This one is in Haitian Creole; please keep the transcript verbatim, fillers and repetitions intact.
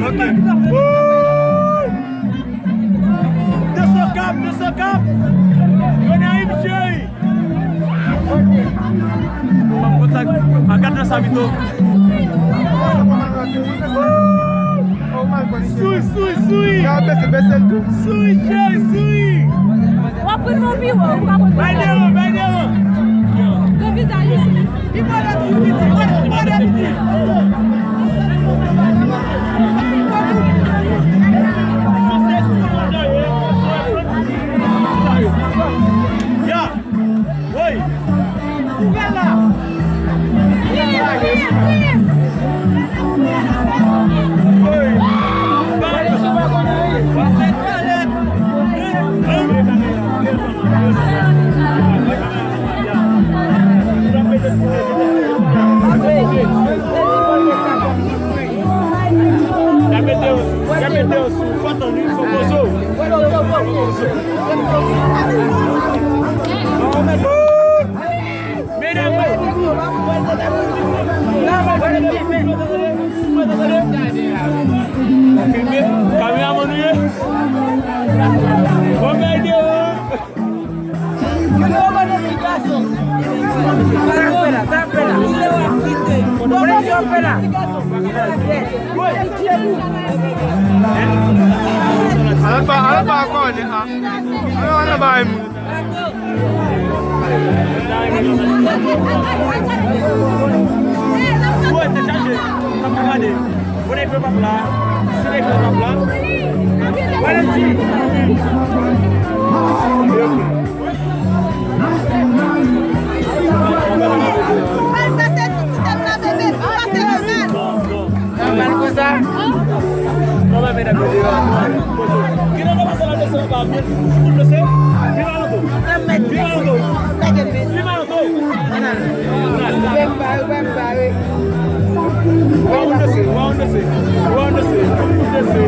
Ok. Woo! Desokap, Desokap! Gonayiv cheri! Fanm kontak, a gad nan sa pito. Souri, souri, souri! Souri, cheri, souri! W ap pran non pi wo, ou pa konn. Bay devan, bay devan! Gen vizaj isi. Pi pwòp de piti, pi pwòp de piti. Ya. Woy. Ouvè la. Woy. Pale sou pa konnen. Ya mete yo, ya mete yo sou fòt an wi, fò poze w. Medam, filme, kameraman nou ye. Bon, medam. Sa fè la, sa fè la. Sa fè la. Ala pa, ala pa konnen, a. Ala, ala ba moun. Woy, te chaje. Sa pa gade. Bon, ekran p ap la. Si ekran p ap la. Valentin. Mal pase sou ti tèt la, bebe. Mal pase, mal. Mal konsa. Kòman medam yo deyò? Ki nan kòmanse la desann pa byen. Si moun blese, vin alantou. Vin alantou. Vin alantou. Vin alantou. Wa ou dese, wa ou dese, wa ou dese, dese.